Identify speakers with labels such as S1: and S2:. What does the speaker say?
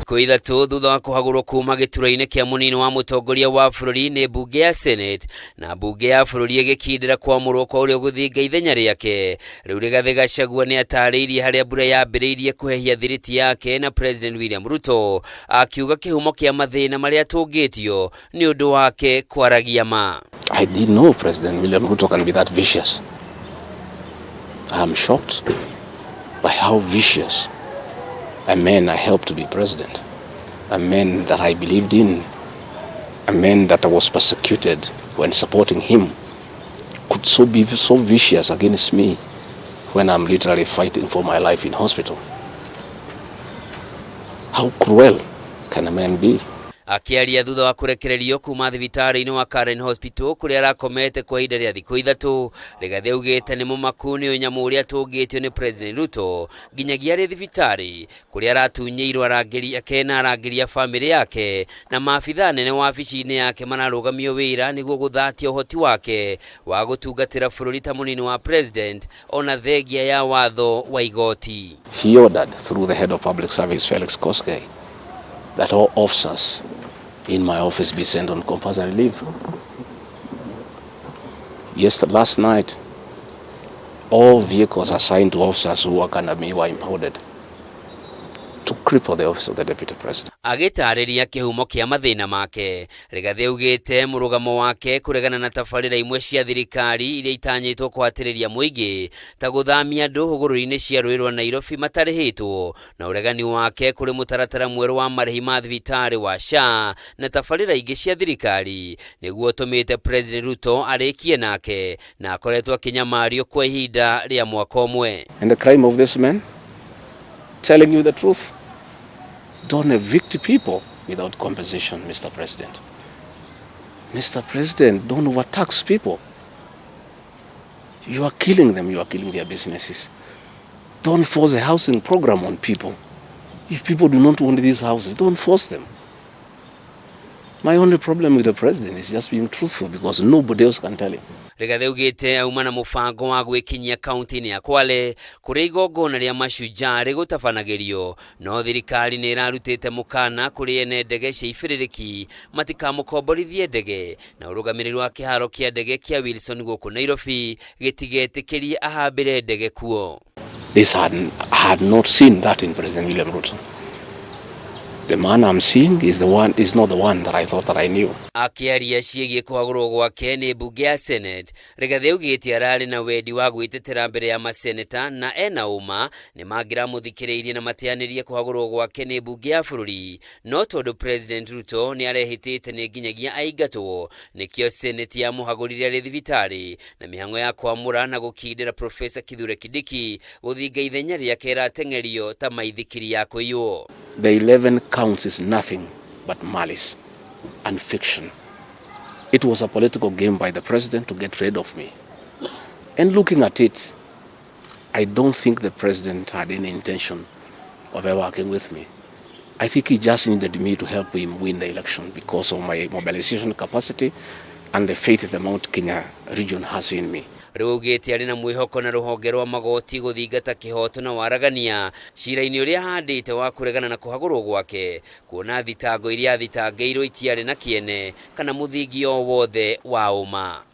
S1: Thikũ 3 thutha wa kũhagũrwo kuma gĩturwa-inĩ kĩa mũnini wa mũtongoria wa bũrũri nĩ mbunge ya Senate na mbunge ya bũrũri ĩgĩkindĩra kwamũrwo kwa ũrĩa ũgũthinga ithenya rĩake. Rĩu Rigathĩ Gachagua nĩ atarĩirie harĩa mbura yambĩrĩirie kũhehia thiriti yake na President William Ruto, akiuga kĩhumo kĩa mathĩna marĩa atũngĩtio nĩ ũndũ wake kwaragia ma.
S2: I didn't know President William Ruto can be that vicious. I am shocked by how vicious a man I helped to be president, a man that I believed in, a man that was persecuted when supporting him, could so be so vicious against me when I'm literally fighting for my life in hospital. How cruel can a man be?
S1: Akĩaria thutha wa kũrekererio kuma thibitarĩ-inĩ wa Karen Hospital kũrĩa arakomete kwa ihinda rĩa thikũ 3, Rigathĩ augĩte nĩ mũmaku nĩ ũnyamũ ũrĩa atũngĩtio nĩ President Ruto nginyagia arĩ thibitarĩ kũrĩa aratunyĩirwo arangĩri ake na arangĩri a bamĩrĩ yake na maabithaa nene wabici-inĩ yake mararũgamio wĩra nĩguo gũthatia ũhoti wake wa gũtungatĩra bũrũri ta mũnini wa president ona thengia ya watho wa igoti.
S2: He ordered through the head of public service Felix Koskei that all officers in my office be sent on compulsory leave. Yes, last night all vehicles assigned to officers who work under me were impounded to cripple the office of the deputy president.
S1: Agĩtarĩria kĩhumo kĩa mathĩna make, Rigathĩ augĩte mũrũgamo wake kũregana na tabarĩra imwe cia thirikari iria itanyĩtwo kũhatĩrĩria mũingĩ ta gũthamia andũ hũgũrũrũ-inĩ cia rũĩ rwa Nairobi matarĩhĩtwo na ũregani wake kũrĩ mũtaratara mwerũ wa marĩhi ma thibitarĩ wa SHA na tabarĩra ingĩ cia thirikari nĩguo ũtũmĩte President Ruto arĩkie nake na akoretwo akĩnyamario kwa ihinda rĩa mwaka ũmwe.
S2: And the crime of this man, telling you the truth, don't evict people without compensation, Mr. President. Mr. President, don't overtax people. You are killing them, you are killing their businesses. Don't force a housing program on people. If people do not want these houses, don't force them. My only problem with the president is just being truthful because nobody else can tell him.
S1: Rigathĩ augĩte auma na mũbango wa gwĩkinyia kaunti-inĩ ya Kwale kũrĩa igongona rĩa mashujaa rĩgũtabanagĩrio, no thirikari nĩ ĩrarutĩte mũkana kũrĩ ene ndege cia ibĩrĩrĩki matikamũkomborithie ndege na ũrũgamĩrĩri wa kĩharo kĩa ndege kĩa Wilson gũkũ Nairobi gĩtigetĩkĩrie ahambĩre ndege kuo.
S2: This I had not seen that in President William Ruto. The man I'm seeing is the one is not the one that I thought that I knew.
S1: Akĩaria ciĩgiĩ kũhagũrwo gwake nĩ mbunge ya Senate, Rigathĩ augĩte ararĩ na wendi wa gwĩtetera mbere ya maseneta na ena ũma nĩ mangĩramũthikĩrĩirie na mateanĩrie kũhagũrwo gwake nĩ mbunge ya bũrũri, no tondũ President Ruto nĩ arehĩtĩte nĩ nginyagia aingatwo nĩkĩo Senate yamũhagũrire arĩ thibitarĩ na mĩhang'o ya kwamũra na gũkindĩra Professor Kithure Kindiki gũthinga ithenya rĩake ĩrateng'erio ta maithikiri ya kũiywo.
S2: The 11 counts is nothing but malice and fiction. It was a political game by the president to get rid of me. And looking at it, I don't think the president had any intention of ever working with me. I think he just needed me to help him win the election because of my mobilization capacity and the faith the Mount Kenya region has in me.
S1: Rĩu augĩte arĩ na mwĩhoko na rũhonge rwa magoti gũthingata kĩhoto na waragania cira-inĩ ũrĩa ahandĩte wa kũregana na kũhagũrwo gwake kuona thitango iria athitangĩirwo itiarĩ na kĩene kana mũthingi o wothe wa ũma.